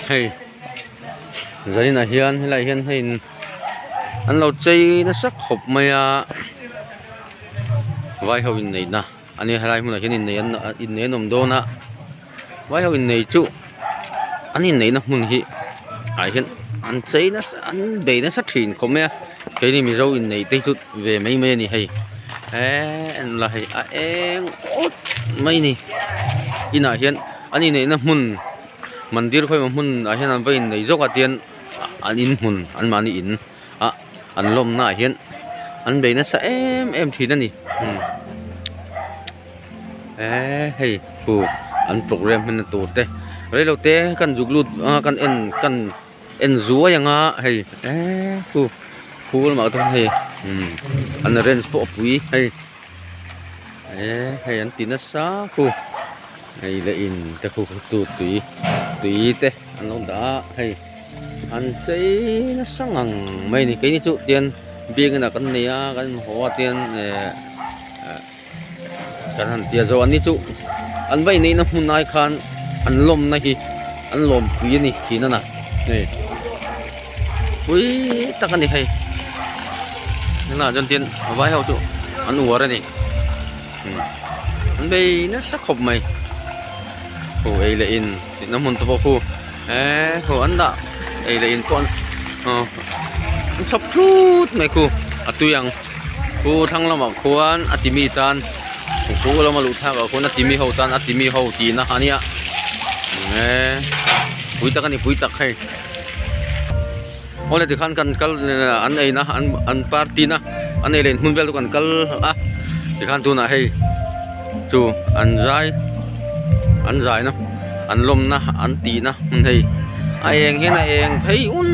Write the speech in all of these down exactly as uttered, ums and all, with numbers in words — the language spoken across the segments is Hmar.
Hei, zaninah hian, helai hian hei, an lo chei nasa khawp mai a. Vai ho inneina. Ani helai hmunah hian innei an, innei an awm dawn a. Vai ho innei chu, an inneina hmun hi, ai hian, an chei nasa, an bei nasa ṭhin khawp mai a. Keini Mizo innei te chu ve mai mai a ni hei. E, en la hei, a eng awt mai ni. Inah hian, an inneina hmun, mandir khawi hmun ah hian an va innei zawk a, tian an in hmun, anmahni in a, an lawmna ah hian an bei nasa em em ṭhin a ni. Hmm. E, hei, khu, an program hmanna tur te. Reilote kan zuk lut, a, kan en, kan en zuai ang a, hei. E, khu, khu lamah te hei. Hmm. An arrange pawh a pui, hei. E, hei an ti nasa khu. Hei le in te khu, khu tu tui, tui te an lo dah a, hei. An chei nasa ngang mai ni. Keini chu tian biakin a kan nei a, kan haw a tian, e, e, kan han tia zo. Ani chu an va inneina hmun ai khan an lawmna hi an lawmpui a ni ṭhin a na. Hei. Pui tak a ni hei. Nana, chuan tin, a vai ho chu an uar a ni. Hmm. An bei nasa khawp mai. Khu ei le in, tihna hmun te pawh khu. E, khu an dah. Ei le in pawh an, a, an chhawp ṭhut mai khu. A tui ang. Khu thlang lamah khuan a ti mi tan. Khu lama luh thlakah khuan a ti mi ho tan, a ti mi ho tihna a nia. E, pui tak a ni, pui tak hei. Awle, tikhan kan kal, eh, an eina, an, an party-na, an ei le in hmun vel chu kan kal a. Tikhan tunah hei chu an zai, an zaina, an lawmna, an tihna hmun hei. A eng hian a eng phei un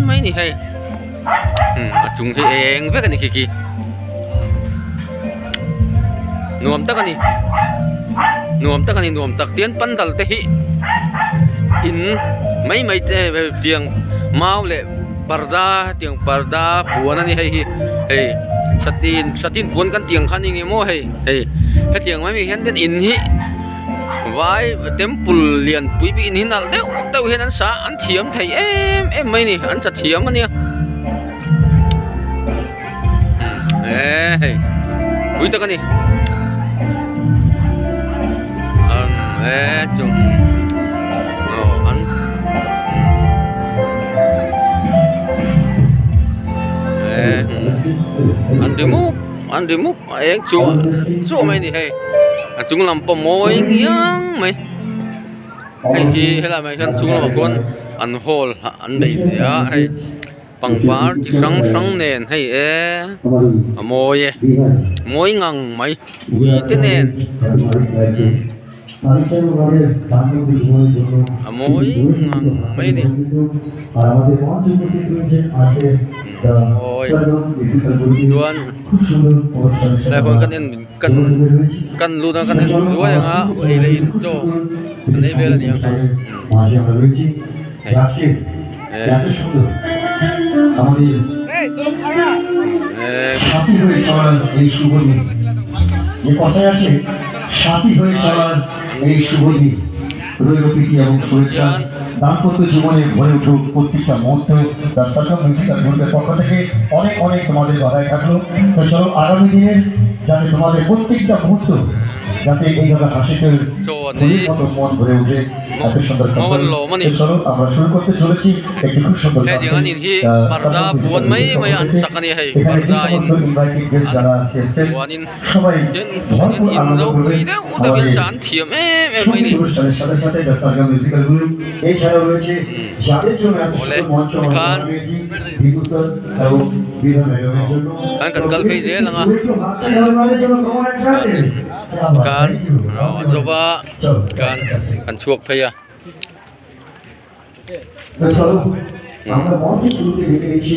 mai ni hei. Hmm, a chung hi eng vek a ni khi khi. Nuam tak a ni. Nuam tak a ni, nuam tak. Tian pandal te hi in mai mai te, eh, tiang mau leh parda, tiang parda puan a ni hei hi. Hei, satin, satin puan kan tiang kha ni nge maw hei. Hei, hetiang mai mai hian ten in hi vai temple lian pui bik in hi nalh deuh deuh hian an sa, an thiam thei em em mai ni, an sa thiam a nia. E, hei. Pui tak a ni. An, e, chung. Aw, an. E, an remove, an remove, a eng chu, chu mai ni hei. A chung lam pawh mawi ngiang mai. Hei hi, helai mai hian chung lamah khuan an hall an nei ve a, hei. Pangpar chi hrang hrang nen hei e. A mawi e. Mawi ngang mai. Ui te nen. A mawi ngang mai ni. Mawi. Chuan, lai khuan kan en, kan, kan lut a, kan en zuai ang a, ei le in chaw. Kan ei vel a ni ang. Hei. এত সুন্দর। আমাদের সাথী হয়ে চলার এই শুভ দিন। যে কথায় আছে, সাথী হয়ে চলার এই শুভ দিন। রইল প্রীতি এবং শুভেচ্ছা। দাম্পত্য জীবনে ভরে উঠুক প্রত্যেকটা মুহূর্ত। The Sargam Musical Group-এর পক্ষ থেকে অনেক অনেক তোমাদের বাধাই থাকলো। তো চলো, আগামী দিনের যাতে তোমাদের প্রত্যেকটা মুহূর্ত যাতে এইভাবে হাসিতে ফুলের মতো মন ভরে উঠে। এত সুন্দর কম্পোজ। তো চলো, আমরা শুরু করতে চলেছি একটি খুব সুন্দর গান। আহ, সার্কাস মিউজিক গ্রুপের পক্ষ থেকে এখানে যে সমস্ত ইনভাইটেড গেস্ট যারা আজকে এসেছেন, সবাই ভরপুর আনন্দ করবেন আমাদের সঙ্গীত অনুষ্ঠানের সাথে সাথে দ্য সার্কাস মিউজিক্যাল গ্রুপ। এছাড়াও রয়েছে যাদের জন্য এত সুন্দর মঞ্চ আমরা তৈরি করেছি, ভিভু স্যার এবং বিভাগ ম্যাডামের জন্য। Kan, kan kal phei zel ang a. একটু হাততালি হবে আমাদের জন্য, common action. Kan, aw, zoba, kan, kan chhuak phei a. তো চলো, আমরা মঞ্চে শুরুতে ডেকে নিচ্ছি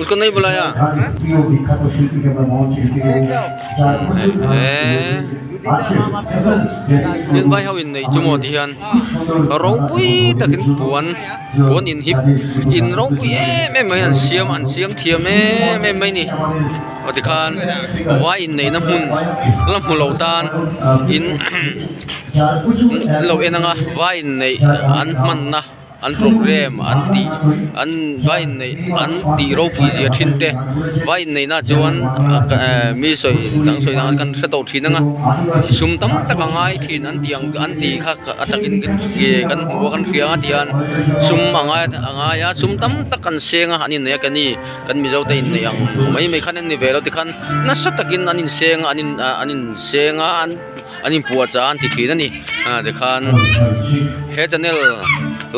उसको नहीं बुलाया। ए, tin vai ho innei chu maw ti hian ropui takin puan, puan inhip, in ropui em em mai an siam, an siam thiam em em mai ni. Aw tikhan vai inneina hmun la hmu lo tan in lo en anga, vai inneih an hmanna, an program an tih, an vai inneih an tih ropui zia ṭhin te, vai inneina chuan, a, ka, eh, mi sawi dang sawi dang an kan hre tawh ṭhin anga, sum tam tak a ngai ṭhin an tih ang, an tih kha a takin kan, eh, kan hmu a, kan hria ang a ti hian sum a ngai, a ngai a, sum tam tak an seng a, an innei a, kan ni, kan Mizo te innei ang mai mai khan an ni ve lo ti khan nasa takin an inseng a, an in, a, an inseng a, an an inpuahchah an ti ṭhin a ni. A, tikhan he channel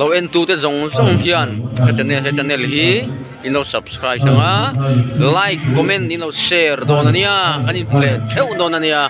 lo entute zawng zawng hian ka channel, he channel hi in lo subscribe anga, like, comment in lo share dawn a nia, kan inhmu leh theuh dawn a nia.